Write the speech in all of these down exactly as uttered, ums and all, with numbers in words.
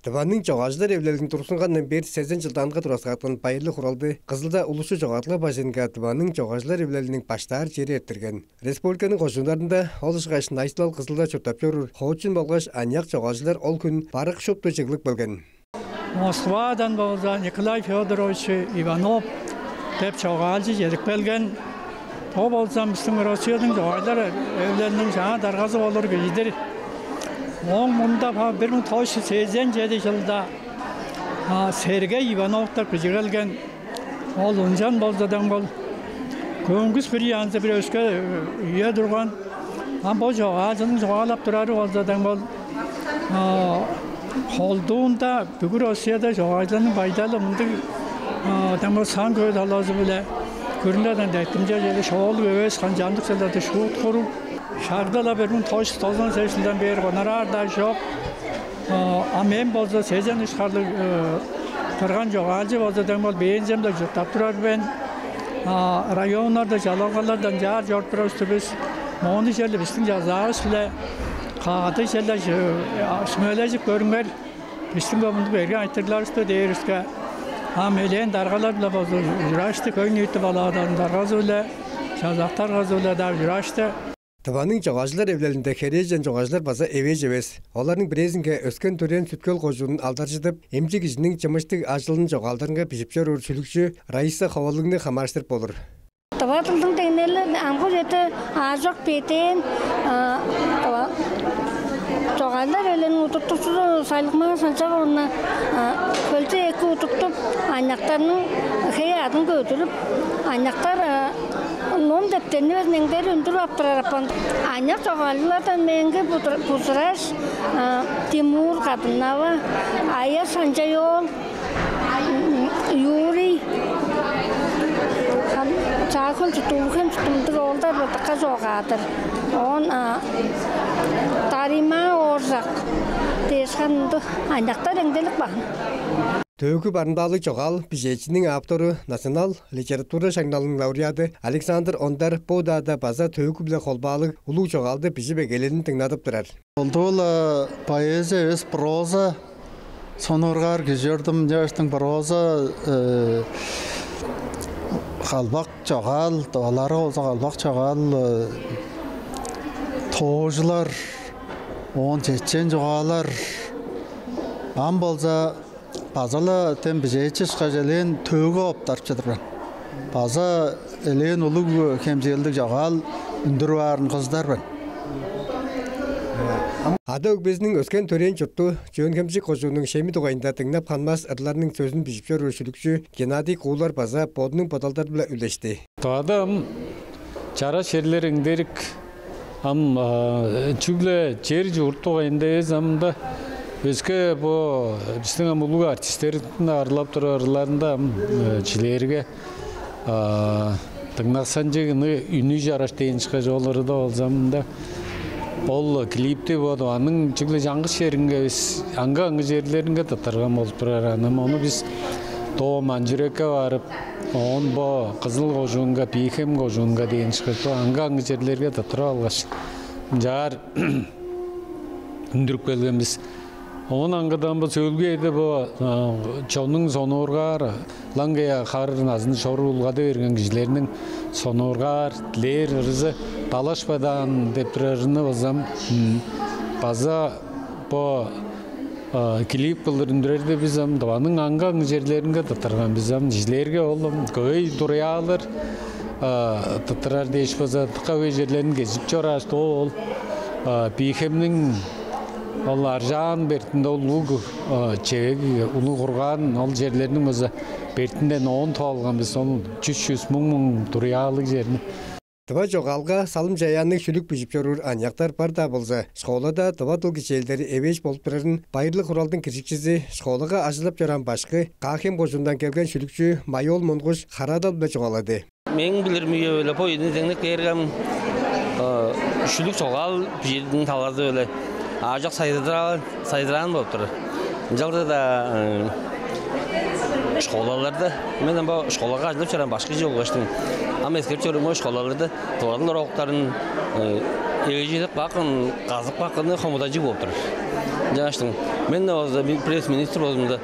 Тываның чогаалчылар эвилелиниң тургустунгандан бээр сезен чылдаанга тураскааткан байырлыг хуралды Кызылда улусчу чогаадылга бажыңынга Тываның чогаалчылар эвилелиниң баштаар чери эрттирген. Республиканың кожууннарында, ол ышкаш найысылал Кызылда чурттап чоруур хоочун болгаш аныяк чогаалчылар ол хүн барык шупту чыглып келген. Москвадан болза Николай Федорович Иванов деп чогаалчы чедип келген. Бо болза бистиң Россияның чогаалчылар эвилелиниң чаа даргазы болур кижи-дир. Ооң мурнунда бир муң тос чүс сезен чеди чылда Сергей Иванов деп кижи келген. Ол ынчан болза дең бол, көңгүс бир янзы бир өске үе турган. Ам бо чогаалчының чугаалап турары болза дең бол, холдуунда бүгү Россияда чогаалчының байдалы мындыг, дең бол, саң көө талазы-биле күрүнеден деткимче чеде шоолуг эвес, канчаандык чылдарды шуут куруп, шагда-ла бир муң тос чүс тозан сес чылдан бээр гонорар-даа чок. А мен болза сезен үш харлыг тырган чогаалчы болза дең бол, бенземде чурттап турар мен. Районнарда, чалалгалардан чаар чоруп турар улус-тур бис. Мону черле бистиң чазаавыс-биле кады черле сүмележип көрүңер. Бистиң бо мындыг берге айтырларывысты дээривиске, ам элээн даргалар-биле болза ужурашты, хөй-ниити палатаның даргазы-биле, чазак даргазы-биле-даа ужурашты. Тываның чогаалчылар эвилелинде херээжен чогаалчылар база эвээш эвес. Оларның бирээзинге өскен-төрээн Сүт-Хөл кожуунун алдаржыдып, эмчи кижиниң чымыштыг ажылын чогаалдарынга бижип чоруур шүлүкчү Раиса Ховалыгны хамаарыштырып болур. Тыва дылдың деңнели амгы үеде аажок бедээн, тыва чогаалчылар эвилелиниң удуртукчузу Сайлыкмаа Санчаковна хөлчок эки удуртуп, аныяктарның хей-аъдын көдүрүп, аныяктар ном-дептерни безин эңдерик үндүрүп ап турар апарган. Аныяк чогаалчылардан меңээ бузураш, Тимур Кадынова, Аяс Санчай-оол, Юрий, Чаа-Хөл чурттуг, Улуг-Хем чурттуг мындыг оолдар бадыкка чогаадыр. Оон Дарима Ооржак дээш харын ындыг аныяктар эңдерик баан. Төөгү барымдаалыг чогаал бижээчиниң автору, национал литература шаңналының лауреады Александр Ондар бо удаада база төөгү-биле холбаалыг улуг чогаалды бижип эгелээнин дыңнадып турар. Ол-дур-ла поэзия эвес, проза, сонуургаар кижи чордум. Ынчангаштың проза, калбак чогаал, олары болза калбак чогаал, тоожулар, оон чечен чогаалар. Ам болза база-ла тем бижээчи ышкаш элээн төөгү оптарып чыдыр мен. База элээн улуг хемчээлдиг чогаал үндүрүп аарын кызыдар мен. Ада-өгбезиниң өскен-төрээн чурту Чөөн-Хемчик кожууннуң Шеми дугайында дыңнап ханмас ырларның сөзүн бижип чоруур шүлүкчү Геннадий Куулар база бодунуң бодалдары-биле үлешти. Тывада ам чараш черлер эңдерик. Ам чүгле чер-чурт дугайында эвес, ам-даа өске бо бистиң ам улуг артистерниң ырлап турар ырларында ам чижээлээрге дыңнаксанчыг, үнү чараш дээн ышкаш ол ырыда болза, ам-даа ол клипти бо Тываның чүгле чаңгыс черинге эвес, аңгы-аңгы черлеринге тырттырган болуп турар. Ам ону бис доо Манчүрекке барып, оон бо Кызыл кожуунга, Бии-Хем кожуунга дээн ышкаш, бо аңгы-аңгы черлерге тырттырып алгаш, ынчаар үндүрүп келген бис. Оон аңгыда бо сөөлгү үеде бо чоннуң сонуургаар, ылаңгыя хар-назын чоруур улгады берген кижилерниң сонуургаар дилээр ырызы «Далашпадаан» деп турар ырыны болза, база бо клип кылдыр үндүрерде, бис ам Тываның аңгы-аңгы черлеринге тырттырган бис. Ам чижээлээрге ол ам көй дуруяалар тырттырар дээш болза, дыка хөй черлерин кезип чорааш, доо ол Бии-Хемниң ол аржаан бертинде, ол улуг чевег, улуг курган, ол черлерниң болза бертинден оон тып алган бис, ол чүс-чүс, муң-муң дуруяалыг черни. Тыва чогаалга салым-чаяанныг шүлүк бижип чоруур аныяктар бар-даа болза, школада тыва дыл кичээлдери эвээш болуп турарын байырлыг хуралдың киржикчизи, школага ажылдап чораан башкы, Каа-Хем кожуундан келген шүлүкчү Май-оол Монгуш хараадал-биле чугаалады. Мээң билирим үе-биле бо үени деңнеп кээрге, ам шүлүк-чогаал бижиириниң талазы-биле аажок сайзыраан, сайзыраан болуп турар. Ынчалза-даа школаларда, мен ам бо школага ажылдап чораан башкы кижи болгаштың, ам эскерип чоруурумга, школаларда тыва дыл уроктарын эвээжедип каапкан, казып каапканы хомуданчыг болуп турар. Жааштың, мен база пресс-министр болзумда,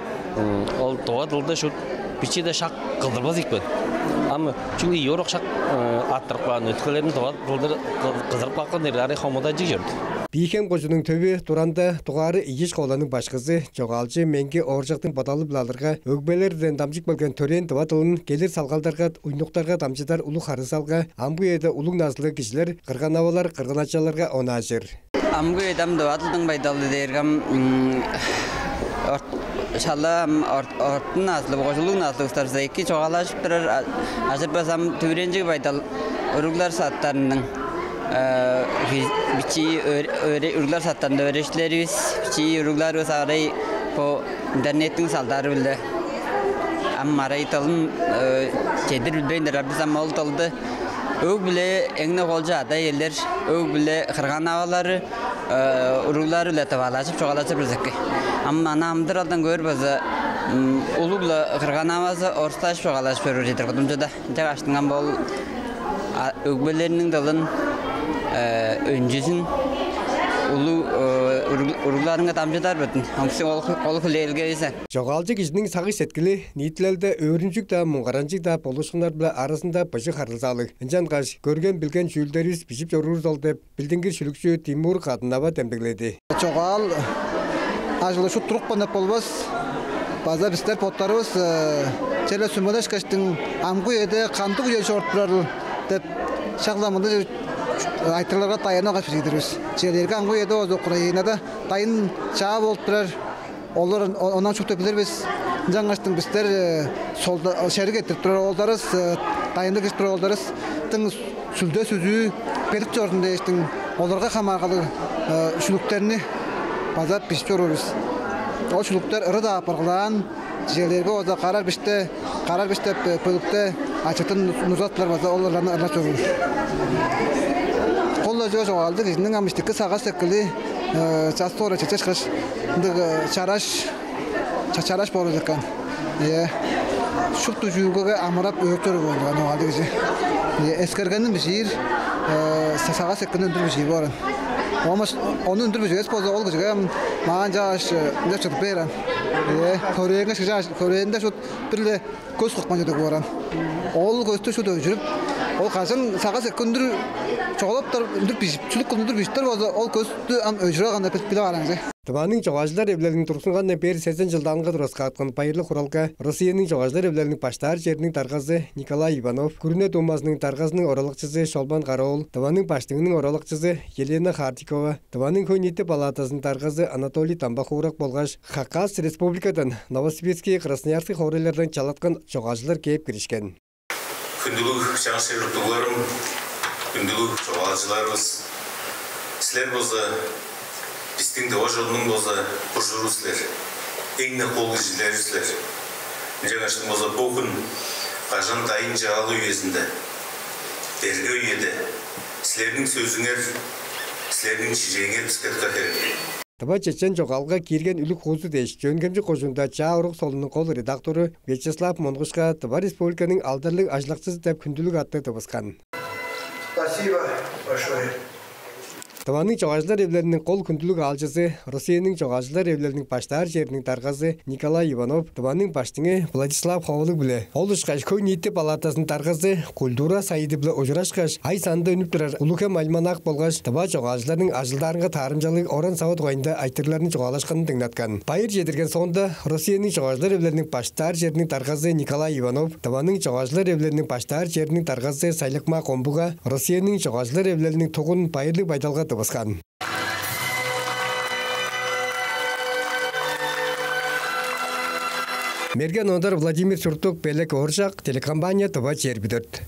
ол тыва дылды шут бичиде шак кылдырбас ийикпин. Ам чүгле йорок шак аттырып каан өткелерин тыва дылды кызырып каапкан дээрге арай хомудажыг чорду. Бийхем кожунуң төвү Туранда дугаары ийи школаның башкызы чогаалчы Меңги Ооржактың бодалы-биле алырга, өгбелерден дамчып келген төрээн тыва дылын келир салгалдарга, уйнуктарга дамчыдар улуг харыысалга амгы үеде улуг назылыг кижилер, кырган-авалар, кырган-ачаларга онаажыр. Амгы үеде ам тыва дылдың байдалы дээрге ам шала ам ортун назылыг, кожулуг назылыг устарза эки чугаалажып турар. Ажырбазам, дүвүренчиг байдал уруглар садтарының бичии уруглар садтарында өөрештилеривис, бичии уругларывыс арай бо интернеттиң салдары-биле ам арай дылын чедир билбейн турар. Бис ам ол дылды өг-бүле, эң-не кол чүве ада-иелер, өг-бүле, кырган-авалары уруглары-биле тывалажып чугаалажыр бис эки. Ам ана амыдыралдан көөр база улуг-ла кырган-авазы орустажып чугаалажып чоруур чедир кудумчуда. Ынча каштынган бол өгбелерниң дылын өнчүзүн улуг уругларынга дамчыдар бетин оңсу ол ол хүлээлгевизен. Чогаалчы кижиниң сагыш-сеткили ниитилелде өөрүнчүг-даа, муңгаранчыг-даа болуушкуннар-биле аразында быжыг харылзаалыг. Ынчангаш көрген-билген чүүлдеривис бижип чоруурувус ол деп, билдингир шүлүкчү Тимур Кадынова демдегледи. Чогаал ажылы шупту турупкан деп болбас. База бистер боттарывыс черле сүмелешкештиң, амгы үеде кандыг үе чоруп турарыл деп, шак-ла мындыг айтырыгларга даянып алгаш бижидирбис. Чижээлээрге, амгы үеде болза Украинада дайын-чаа болуп турар. Олар ондан шупту билир бис. Ынчангаштың бистер солда шериг эрттирип турар оолдарывыс, дайынныг кирип турар оолдарывыстың сүлде-сүзүү бедик чорзун дээштиң, оларга хамаарылгалыг шүлүктерни база бижип чоруур бис. Ол шүлүктер ыры-даа апаргылаан, чижээлээрге болза «Карар биште», «Карар биште» бөлүкте ачыктын нузаттылар база ол ырларны ырлап чоруур. Кол-ла чүве чогаалчы кижиниң ам иштики сагыш-сеткили часты ора чечешкеш, ындыг чараш чачараш боор экен. Э, шупту чүүлгеге амырап өөрүп чоруур болган оңалдыг кижи. Э, эскергенин бижиир, э, сагас эккени үндүр бижиир боор. Ону үндүр биживес болза, ол кижиге маан чааш деп чыдып бээр. Э, көрээңге шыгжааш, көрээндер шут бир-ле көс кыкпан чыдыг боор. Ол көстү шут өжүрүп, ол кажан сагас эккени үндүр чоголоптар, үндүр бижип, чүлүк кылдыр бижиптер болза, ол көстү ам өжүрүп алган деп билип алаң. Тываның чогаалчылар эвилелиниң тургузунгандан бээр сезен чылдаанга тураскааткан байырлыг хуралга Россияның чогаалчылар эвилелиниң баштаар чериниң даргазы Николай Иванов, Күрүне Думазының даргазының оралакчызы Шолбан Кара-оол, Тываның Баштыңының оралакчызы Елена Хардикова, Тываның хөй-ниити палатазының даргазы Анатолий Дамба-Хуурак болгаш Хакас Республикадан, Новосибирский, Красноярский хоорайлардан чалаткан чогаалчылар кээп киришкен. Хүндүлүг чаңгыс чер-чурттугларым, хүндүлүг чогаалчыларывыс, силер болза бистиң тыва чоннуң болза кужуру силер, эң-не кол кижилери силер. Ынчангаштың болза бо хүн кажан дайын чаалы үезинде, эрге үеде силерниң сөзүңер, силерниң чижээңер биске дыка херек. Тыва чечен чогаалга киирген үлүг-хуузу дээш, Чөөн-Хемчик кожуунда «Чаа уруг» солуннуң кол редактору Вячеслав Монгушка Тыва Республиканың алдарлыг ажылдакчызы деп хүндүлүг атты тывыскан. Спасибо большое. Тываның чогаалчылар эвилелиниң кол хүндүлүг аалчызы, Россияның чогаалчылар эвилелиниң баштаар чериниң даргазы Николай Иванов Тываның Баштыңы Владислав Ховалыг-биле, ол ышкаш хөй-ниити палатазының даргазы культура сайыды-биле ужурашкаш, ай санында үнүп турар «Улуг-Хем» альманах болгаш тыва чогаалчыларның ажылдаарынга таарымчалыг оран-сава дугайында айтырыгларны чугаалашканын дыңнаткан. Байыр чедирген соонда Россияның чогаалчылар эвилелиниң баштаар чериниң даргазы Николай Иванов Тываның чогаалчылар эвилелиниң баштаар чериниң даргазы Сайлыкмаа Комбуга Россияның чогаалчылар эвилелиниң тугун байырлыг байдалга тывыскан. Мерген Ондар, Владимир Сюртук, Белек Ооржак, телекомпания «Тыва чээрби дөрт».